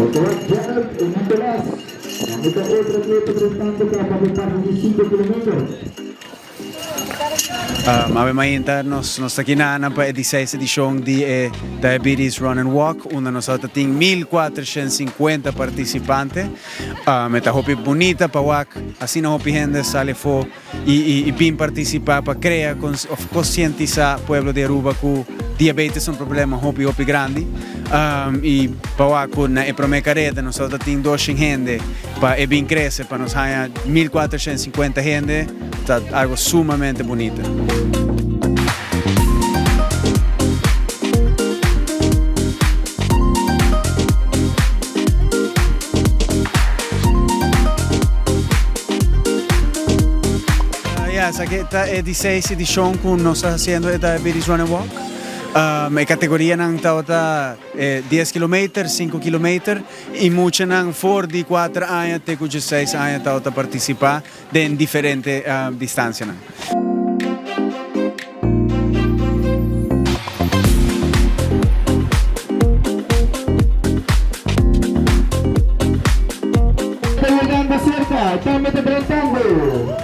Otro Gerald Nicolas, tambe ta otro atleta drentando caba pa e parti di cinco kilometer. Awe mainta nos nos ta kina pa e di seis edicion di e Diabetes Run and Walk unda nos ta tin 1450 participante. Um, e ta hopi bunita pa wak asina hopi hende sali afo y, y, y bin participa pa crea of conscientisa pueblo di Aruba cu diabetes ta un problema hopi hopi grandi. Um, y pa wak cu na e prome careda nos ta tin 200 hende pa e bin crece pa nos haya 1450 hende ta algo sumamente bunita. Ja, esaki ta e di seis edicion cu nos ta haciendo e Diabetes Run and Walk. Um, e categorianan tabata eh, 10 kilometer, 5 kilometer y muchanan for di 4 aña te cu 16 aña tabata participa den diferente uh, distancianan. Ta yegando cerca, tambe ta drentando.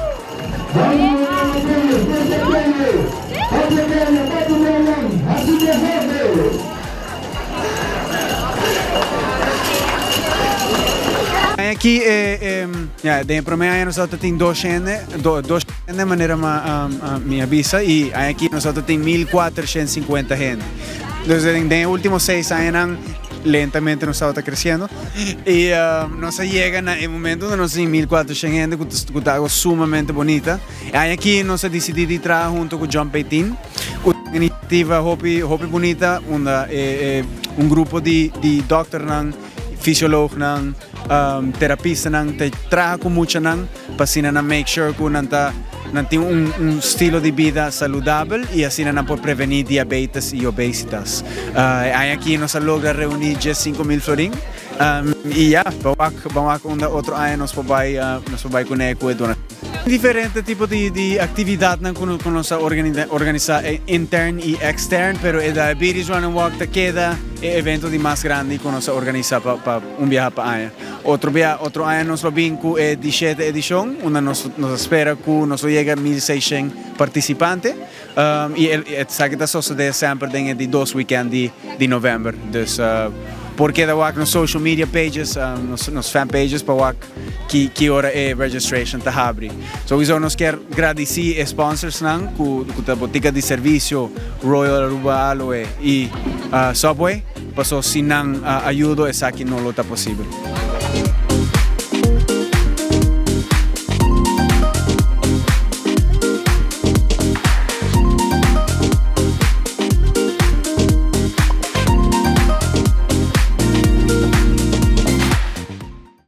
Aki e ya den e prome aña nos tabata tin dos hende dos hende manera mi a bisa y aña aki nos tabata tin 1450 hende. Entonces den e ultimo seis añanan lentamente nos tabata creciendo y nos a yega na e momento donde nos tin 1400 hende cu ta algo sumamente bonita. E aña aki nos a dicidi di traha hunto cu John Paytin cu ta un iniciativa hopi hopi bunita unda e un grupo di di dokternan, fisioloognan, terapistanan ta traha cu muchanan pa asina nan make sure cu nan ta nan tin un un stilo di bida saludabel y asina nan por preveni diabetes y obesitas. E aña aki nos a logra reuni dje 5000 florin y ya, ban wak ban wak unda otro aña nos por bay nos por bay cune cu e donacion. Diferente tipo di di actividadnan cu cu nos a organisa intern y extern, pero e Diabetes Run and Walk ta keda e evento di mas grandi cu nos a organisa pa pa un biaha pa aña. Otro bia otro aña nos lo bin cu e di shete edicion unda nos nos a spera cu nos lo yega 1600 participante y esaki ta sosode semper den e di dos weekend di di november. Dus por keda wak nos social media pages, nos nos fan pages pa wak ki ki ora e registration ta habri. Sowiso nos kier gradici e sponsorsnan cu cu ta Botica di Servicio, Royal Aruba Aloe y Subway, paso sin nan ayudo esaki no lo ta posibel.